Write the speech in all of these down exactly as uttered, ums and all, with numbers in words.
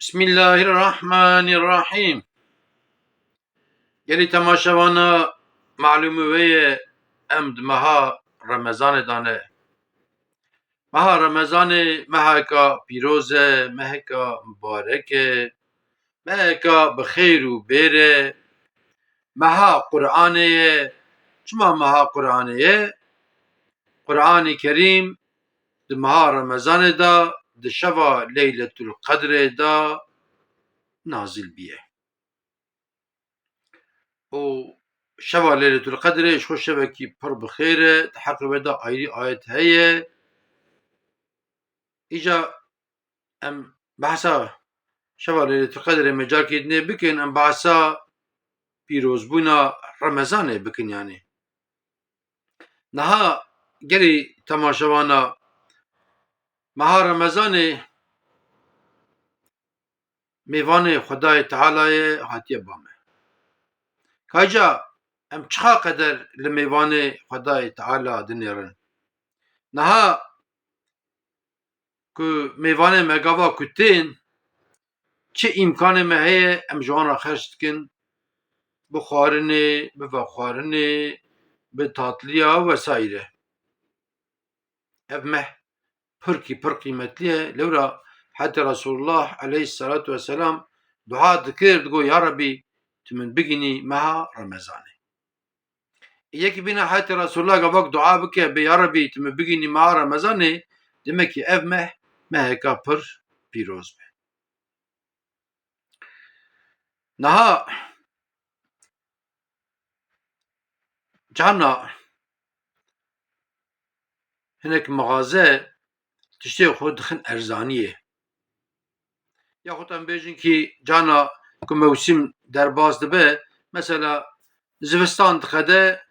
Bismillahirrahmanirrahîm. Gelî temaşevana, malûmî we ye, em di meha Remezanê de ne. Meha Remezanê meheka pîroz e, meheka mibarek e, meheka bi xêr û bêr e, meha Qur'anê ye. Çima meha Qur'anê ye? Qur'anê Kerîm di meha Remezanê de, di şeva Leyletul Qedrê de nazil bûye. Û şeva Leyletul Qedrê ji xwe şevekî pir bi xêr e, di heqê wê de ayrî ayet heye. Îca em behsa şeva Leyletul Qedrê me carkê dinê bikin, em behsa pîrozbûna Remezanê bikin, yanî. Niha gelî temaşevana, meha Remezanê mêvanê Xwedayê Teala ye, hatiye ba me. Ka îca em çiqa qeder li mêvanê Xwedayê Teala dinêrin? Niha ku mêvanê me gava ku tên, çi îmkanê me heye, em ji wan re xerc dikin, bi xwarinê, bi vexwarinê, bi tatliya û vesaîre. Ev meh pirkî pir qîmetlî ye. Lewra hetê Resulullah aleyhisselatu vesselam dua dikir, digot, Ya Rebî, tu min bigînî meha Remezanê. Yekî bîne hetê Resulullah gavak dua bike, bê, Ya Rebî, tu min bigînî meha Remezanê, demekî ev meh, meheka pir pîroz be. Niha cana hinek mixaze tiştê xwe dixin erzaniyê. Yaxud em bêjin kî cana ku mewsim derbas dibe, mesela zivistan diqede,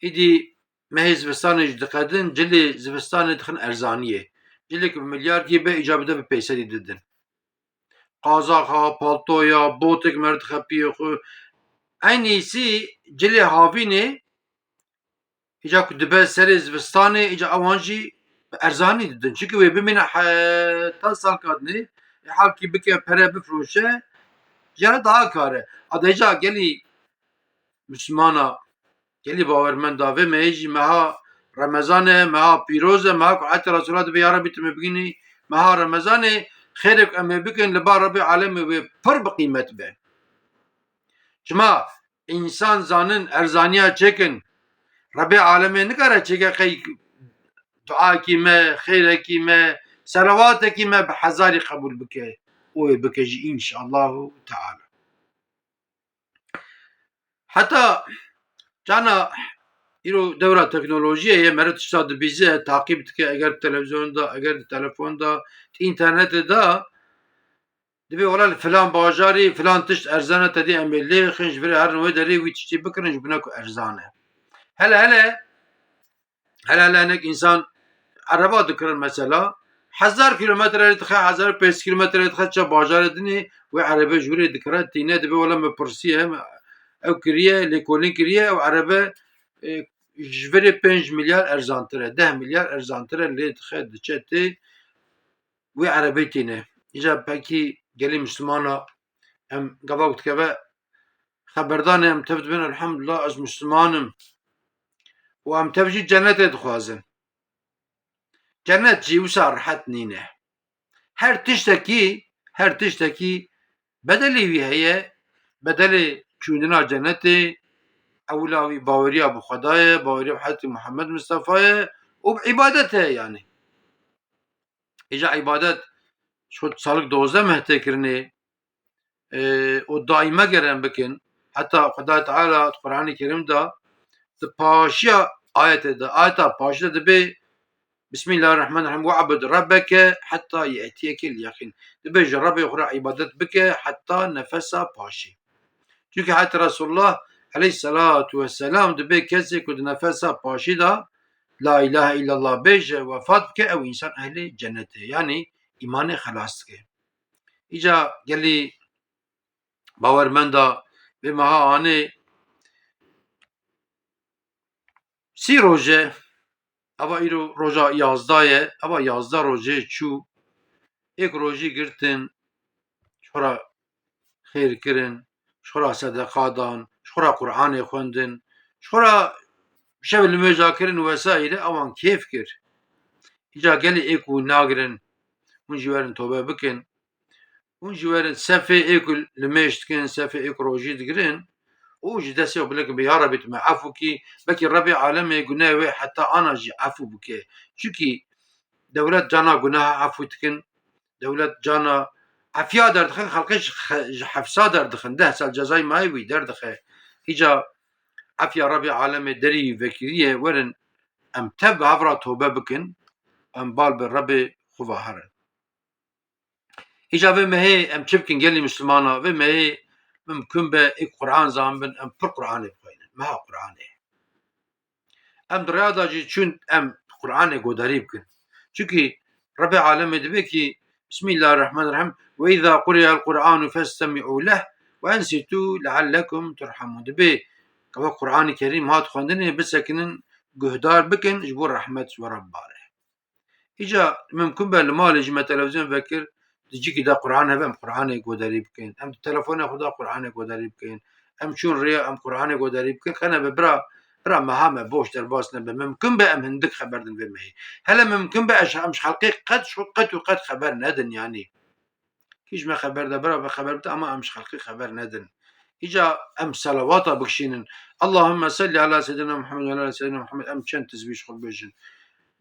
îdî mehê zivistanê jî diqedin, cilê zivistanê dixin erzaniyê. Cilê ku bi milyarkî be, îca bide bi pêsedî didin. Qazaxa, paltoya, botek mer dixe piyê xwe. Eynîsî cilê havînê, îca ku dibe serê zivistanê, îca ewan jî bi erzanî didin. Çunke wê bimîne heta salka dinê, ê halkî bike pere bifroşe, jere daha kar e. Adê îca gelî Mislimana, gelî bawermenda vê mehê jî meha Remezan e, meha pîroz e, meha ku hetê Resulullah dibe, Ya Rebî, tu me bigînî meha Remezanê, xêrek em ê bikin, li ba Rebê Alemê wê pir bi qîmet be. Çima însan zanin erzaniya çêkin, Rebê Alemê nikare çêke qey duakî me, xêrekî me, selawatekî me bi hezarî qebûl bike û wê bike jî, înşallahu teala. Heta cana îro dewra teknolojiyê ye, meriv tişta dibîze, taqîb dike, eger di televîzyonê de, eger di telefon de, di înternetê de, dibê wela li filan bajarî filan tişt erzan e, te dî em ê lêxin, ji vir ê herin wê derê wî tiştî bikirin, ji bine ku erzan e. Hele hele Hele hele hinek însan ereba dikirin mesela, hezar kîlometre dixe, hezar û pênc sed kîlometre dixe, çe bajarê dinê wê erebe ji wirê dikire, tîne, dibê wela me pirsiye, ew kiriye, lêkolîn kiriye, ew erebe, e, ji virê pênc milyar erzantir e, deh milyar erzantir e, lê dixe, diçe tê, wê erebê tîne. Îca pekî gelî Mislimana em gava ku dikeve xeberdanê em tev dibin, elhamdulillah, ez Misliman im. Û em tev jî cenetê dixwazin. Cenet jî wisa rehet nîne. Her tiştekî, her tiştekî bedelê wî heye, bedelê çûnina cenetê, ewila wî baweriya bi Xweda ye, baweriya bi Hezretî Muhammed Mistefa ye û bi îbadet heye yanî. Îca îbadet ji xwe salik dozdeh meh tê kirinê, e, û daîme ger em bikin. Heta Xwedayê Teala di Qur'anê Kerîm de di paşiya ayetê de, ayeta paşî de dibê, Bismillahirrahmanirrahîm, "We'bud rabbeke hetta ye'tiyekel yaqîn." Dibê ji Rebbê xwe re îbadet bike heta nefesa paşî. Çunke heta Resulullah aleyhisselatu vesselam dibê kesê ku di nefesa paşî de La ilahe illallah bêje, wefat bike, ew însan ehlê cenetê, yanî îmanê xelas dike. Îca gelî bawermenda vê meha anê sî roje, eva îro roja yazdeh ye, eva yazdeh rojê çû, êk rojî girtin, ji xwe re xêr kirin, ji xwe re sedeqa dan, ji xwe re Qur'anê xwendin, ji xwe re şev limêja kirin û vesaîre, ewan kêf kir. Îca gelê ê ku nagirin, hûn jî werin tobe bikin. Hûn jî werin sefê ê ku limêj dikin, sefê ê ku rojî digirin û ji destê xwe bilikin, bi ya Rebî tu me efû kî, belkî Rebê alemê gunehê wê heta ana jî efû bike. Çimkî dewlet cana guneha efû dikin, dewlet cana efiya derdixin, xelkê ji xe-, ji hefsa derdixin, deh sal cezayê mayê wî derdixe. Îca efiya Rebê alemê derî vekiriye, werin em tev bi hev re tobe bikin, em bal bi Rebê xwe ve herin. Îca vê mehê em çi bikin gelî Mislimana? Vê mehê mimkun be ê Qur'an zanibin, em pir Qur'anê bixwînin. Meha Qur'anê. Em di rêya de jî çûn em Qur'anê godarî bikin. Çimkî Rebê alemê dibê kî, Bismillahirrahmanirrahim, "Ve izâ quriyel Qur'anu festemi'û leh ve ensitû leallekum turhamûn." Dibê, kava Qur'anê Kerîm hat xwendinê, bisekinin, guhdar bikin, ji bo rehmet ji we re bibare. Îca mimkun be li malê jî me televîzyon vekir, di cîkî de Qur'an hebe, em Qur'anê godarî bikin. Em di telefonê xwe de Qur'anê godarî bikin. Em çûn rêya, em Qur'anê godarî bikin. Xene be bira, bira meha me boş derbas nebe. Mimkun be em hindik xeber din vê mehê. Hele mimkun be eş-, em ji xelkê qet, ji xwe qet û qet xeber nedin yanî. Kî ji me xeber de, bira be xeber bide, ama em ji xelkê xeber nedin. Îca em selawata bikişînin. Allahümme salli ala seyyidina Muhammed ve ala seyyidina Muhammed. Em çend tizbî ji xwe bibêjin.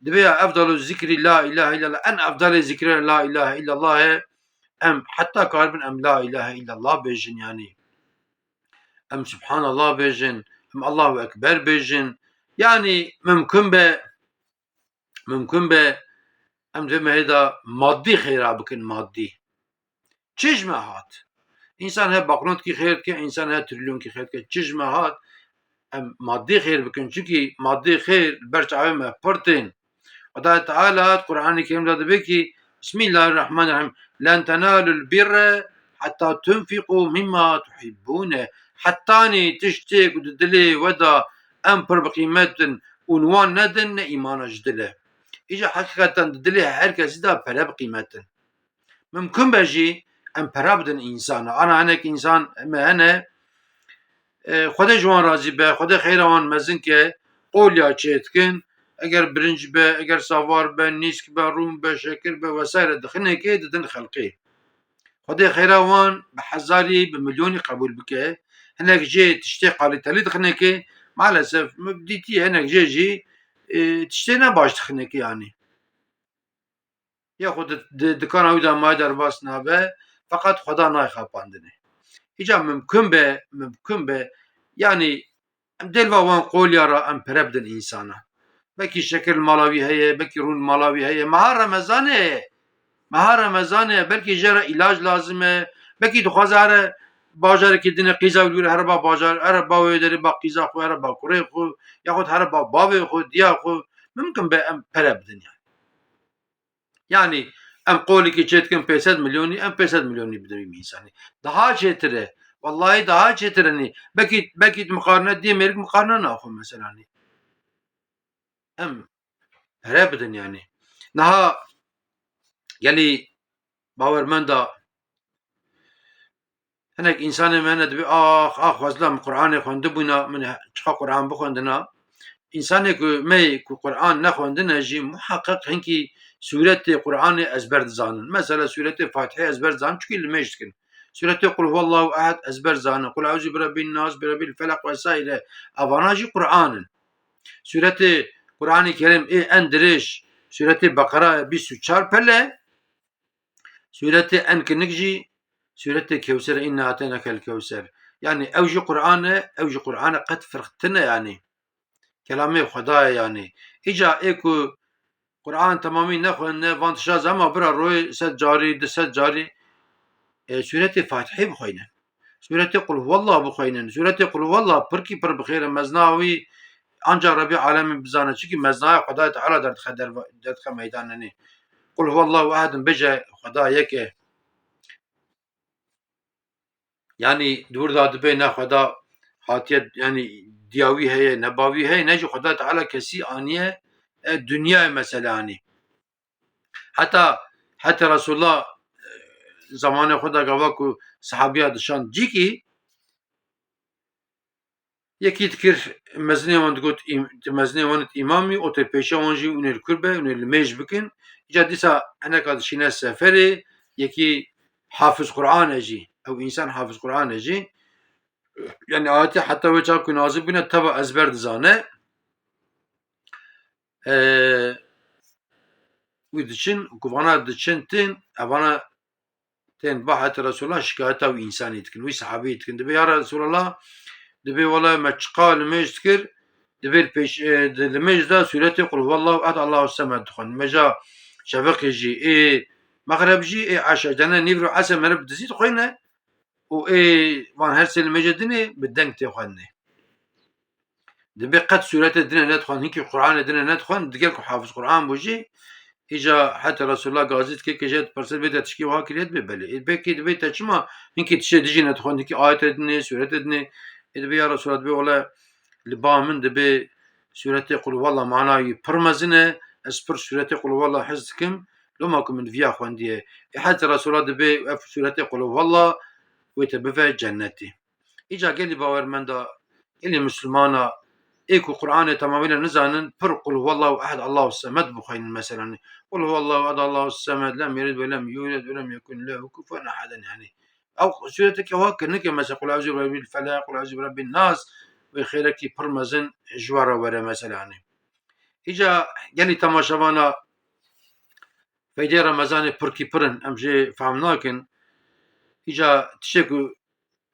Dibê ya efdalu zikrî la ilahe illallah. En efdalê zikrê la ilahe illallah e. Em heta karibin em la ilahe illallah bêjin yanî. Em Subhanallah bêjin. Em Allahu Ekber bêjin. Yanî mimkun be Mimkun be em di vê mehê de maddî xêra bikin, maddî. Çi ji me hat? Însan he banknotkî xêr dike, însan he trilyonkî xêr dike. Çi ji me hat? Em maddî xêr bikin. Çimkî maddî xêr li ber çavê me pir tên. Xwedayê Teala di Qur'anê Kerîm de dibê kî, Bismillahirrahmanirrahim, "Len tenalul birre hetta tunfiqu mimma tuhibbune." Hetanî tiştê ku di dilê we de em pir bi qîmet in û wan nedin, ne îmana ji dil e. Îca heqîqeten di dilê her kesî de pere bi qîmet in. Mimkun be jî em pere bidin însana. Ana hinek însan me hene, e, Xwedê ji wan razî be, Xwedê xeyra wan mezin ke, qolya çê dikin, eger birinc be, eger savar be, nîsk be, rûn be, şekir be, vesaire dixinekê, didin xelkê. Xwedê xeyra wan bi hezarî, bi milyonî qebûl bike. Hinek jê tiştê qalîtelî dixinekê. Maalesef, min dîtî hinek jê jî, e, tiştê ne baş dixinekê yanî. Ya xwe di, di dikana wî de maye derbas nabe, feqet Xweda nayê xapandinê. Îca mimkun be, mimkun be, yanî em dê li va wan qolya re em pere bidin însana. Belkî şekir li mala wî heye, belkî rûn li mala wî heye. Meha Remezanê ye. Meha Remezanê ye. Belkî jê re îlac lazim e. Belkî dixwaze here bajarekî dinê qîza wî li wir here ba bajar, here ba wê derê ba qîza xwe, here ba kurê xwe, yaxud here ba bavê xwe, diya xwe. Mimkun be em pere bidin yanî. Yanî em qolekî çêdikin pênc sed milyonî, em pênc sed milyonî bidin wî însanî. Daha çêtir e. Wellahî daha çêtir e nî. Belkî, belkî tu miqarine dê mêrik miqarine naxwe mesela nî. Em pere bidin yanî. Niha gelî bawermenda Hinek însanê me hene dibê, ax, ax, xwezila min Qur'anê xwendibûna, min he-, çiqa Qur'an bixwendina. Însanê ku me ku Qur'an nexwendine jî muheqeq hinkî sûretê Qur'anê ezber dizanin. Mesela sûretê Fatihê ezber dizanin, çikî limêj dikin. Sûretê Qul huwallahu ehad ezber dizanin. Qul eûzû bi rebbin nas, bi rebbil felaq vesaire. Evana jî Qur'an in. Sûretê Qur'anê Kerîm ê en dirêj, sûretê Beqera bîst û çar pele. Sûretê en kinik jî, sûretê Kewser, "Inna ateynakel kewser." Yanî ew jî Qur'an e, ew jî Qur'an e, qet firq tine yanî. Kelamê Xweda ye yanî. Îca ê ku Qur'an temamî nexwendine, van tişa zema bira royê sed carî, du sed carî, e, sûretê Fatihê bixweyne. Sûretê Qul Huwallah bixweynin. Sûretê Qul Huwallah pirkî pir bi xêr e. Mezna wî anca Rebî Alemî bizane. Çimkî meznaya Xwedayê Teala derdixe derva-, derdixe meydan, yanî Qul Huwallahu Ehad in, bêje Xweda yek e. Yanî di wir de dibê ne Xweda hatiye, yanî diya wî heye, ne ba wî heye, ne jî Xweda Teala kesî aniye, e, dinyayê mesele anî. Heta, heta Resulullah, e, zamanê xwe de gava ku sahabiya dişand cîkî, yekî dikir mezinê wan digot, êm-, mezinê wan it îmamî, û tê pêşiya wan jî hûnê li kur be, hûnê li mêj bikin. Îca dîsa eneka dişîne seferê, yekî hafiz Qur'an e jî, ew însan hafiz Qur'an e jî. Yani ayetê heta wê çax ku nazil bûne teva ezber dizane. Ee, wî diçin, ku vana diçin tin, evana tên ba heta Resulullah şikayeta wî însanî dikin, wî sahabî dikin. Dibê ya Resulullah, dibê wela me çiqa limêj dikir, dibê li pêş, e, di limêj de sûretê Qul huwallahu ehad Allahu semed dixwin. Mêja şeveqê jî, ê mexreb jî, ê eşa, dene nîvro ese merib dizî dixwîne û ê van her sê limêje dinê bi deng tê xwendinê. Dibê qet sûretê dinê nedixwend, hinkî Qur'anê dinê nedixwend, digel ku hafiz Qur'an bû jî, îca heta Resulullah gazî dike ke jê dipirse bê te tişkî wiha kiriye dibê belê. Ê belkî dibê te çima hinkî tiştê dijî nedixwend, hinkî ayetê dinê, sûretê dinê. Ê dibê ya Resulullah dibê wele li ba min dibê sûretê Qul huwallah mana wî pir mezin e, ez pir sûretê Qul huwallah hez dikim, loma ku min viya xwendiye. Ê heta Resulullah dibê ev sûretê Qul huwallah wê te bive cennetê. Îca gelî bawermenda, gelî Mislimana, ê ku Qur'anê temamîle nizanin, pir Qul huwallahu ehad Allahu semed bixweynin mesela. Qul huwallahu ehad Allahu semed, lem yelid ve lem yuled ve lem yekun lehu kufuwen ehad, yani. Ew sûreteke wa kirinike mesela, Qul euzu bi Rebbil Felaq, Qul euzu bi Rebbin Nas, wê xêrekî pir mezin ji we re were mesela, yani. Îca gelî temaşevana, feydê Remezanê pirkî pir in, em jê fehm nakin. Îca tiştê ku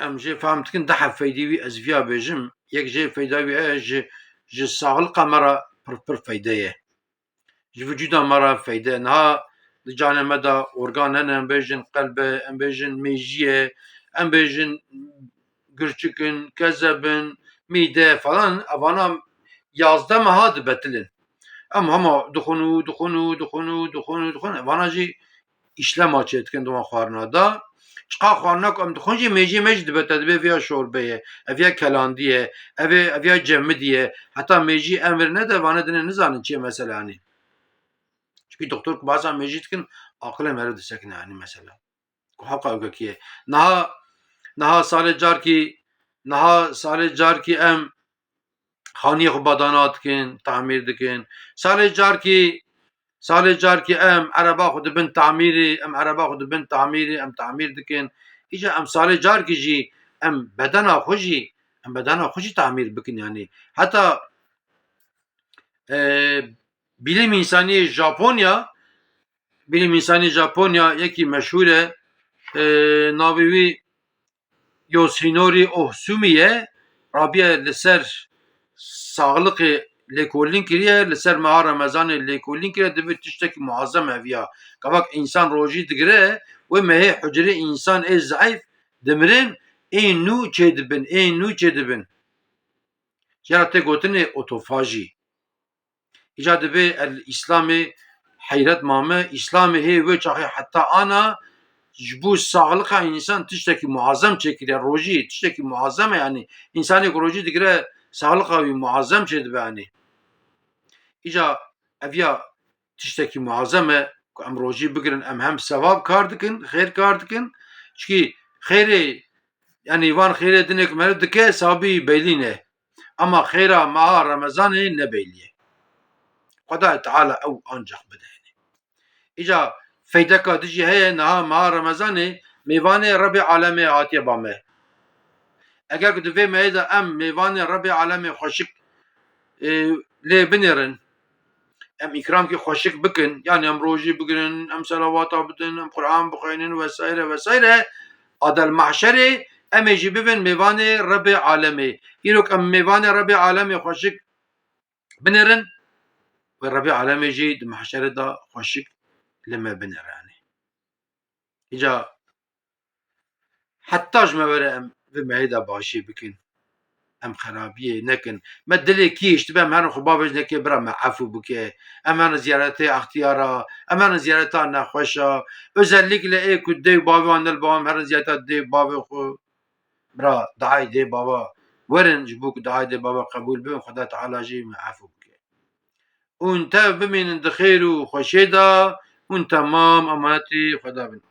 em jê fehm dikin, deh heb feydê wî ez viya bêjim. Yek jê feyda wî heye, ji, ji saxliqa me re pir, pir feyde ye. Ji vücuda me re feyde ye. Niha di canê me de organ hene, em bêjin qelb e, em bêjin mêjî ye, em bêjin girçik in, kezeb in, mîde falan, evana yazdeh meha dibetilin. Em hema dixwin û dixwin û dixwin û dixwin û dixwin. Evana jî îşlema çêdikin di wan xwarina de. Çiqa xwarina ku em dixwin jî mêjiyê me jî dibe te dibê viya şorbe ye, ev ya kelandî ye, ev ê, ev ya cemidî ye. Heta mêjî emir nede, vane dinê nizanin çi ye mesela, yanî. Çikî doktor ku behsa mêjî dikin, aqilê meriv disekine, yanî mesela. Ku heqa ew kekî ye. Niha, niha salê carkî, niha salê carkî em xaniyê xwe badana dikin, tamîr dikin. Salê carkî, salê carkî em ereba xwe dibin tamîrê, em ereba xwe dibin tamîrê, em tamîr dikin. Îca em salê carkî jî em bedena xwe jî, em bedena xwe jî tamîr bikin, yanî. Heta, e, bilim însaniyê Japonya, bilim însaniyê Japonya yekî meşhûr e, e, navê wî Yoshinori Ohsumi ye. Rabiye li ser saxliqê lêkolîn kiriye, li ser meha Remezanê lêkolîn kiriye, dibê tiştekî muazem ev ya. Gavak însan rojî digire, wê mehê hucrê însan ê zeîf dimirin, ê nû çêdibin, ê nû çêdibin. Jê re tê gotinê otofajî. Îca dibê el Îslamê heyret mame, Îslamê hê wê çaxê heta ana ji bo saxliqa însan tiştekî muazem çêkiriye. Rojî tiştekî muazem e, yanî însanê ku rojî digire saxliqa wî muazem çêdibe, yanî. Îca ev ya tiştekî muazem e ku em rojî bigirin, em hem sevab kar dikin, xêr kar dikin. Çikî xêrê, yanî van xêrê dinê ku meriv dike, sabî belî ne. Ama xêra meha Remezanê ne belî ye. Xwedayê Teala ew ancax bide. Îca feydeka dijî heye, niha meha Remezanê mêvanê Rebê Alemê hatiye ba me. Eger ku di vê mehê de em mêvanê Rebê Alemê xweşik, e, lê binêrin, em îkramkî xweşik bikin, yanî em rojî bigirin, em selawata bidin, em Quran bixwînin vesaire vesaire, a di mahşerê em ê jî bibin mêvanê Rebê Alemê. Îro ku em mêvanê Rebê Alemê xweşik binêrin, wê Rebê Alemê jî di mahşerê de xweşik li me binêre, yanî. Îca heta ji me were em vê mehê de başî bikin. Em xerabiyê nekin. Me dilê kî hiştibe, em herin xwe bavêjin, nekê bira me efû bike. Em herin ziyaretê extiyara, em herin ziyareta nexweşa. Özellikle ê ku dê û bavê wan ne li ba, em herin ziyareta dê û bavê xwe. Bira, dayê dê bava, werin ji bo ku dayê dê bava qebûl bibin, Xweda Teala jî me efû bike. Hûn tev bimînin di xêr û xweşiyê de, hûn temam emanetî Xweda bin.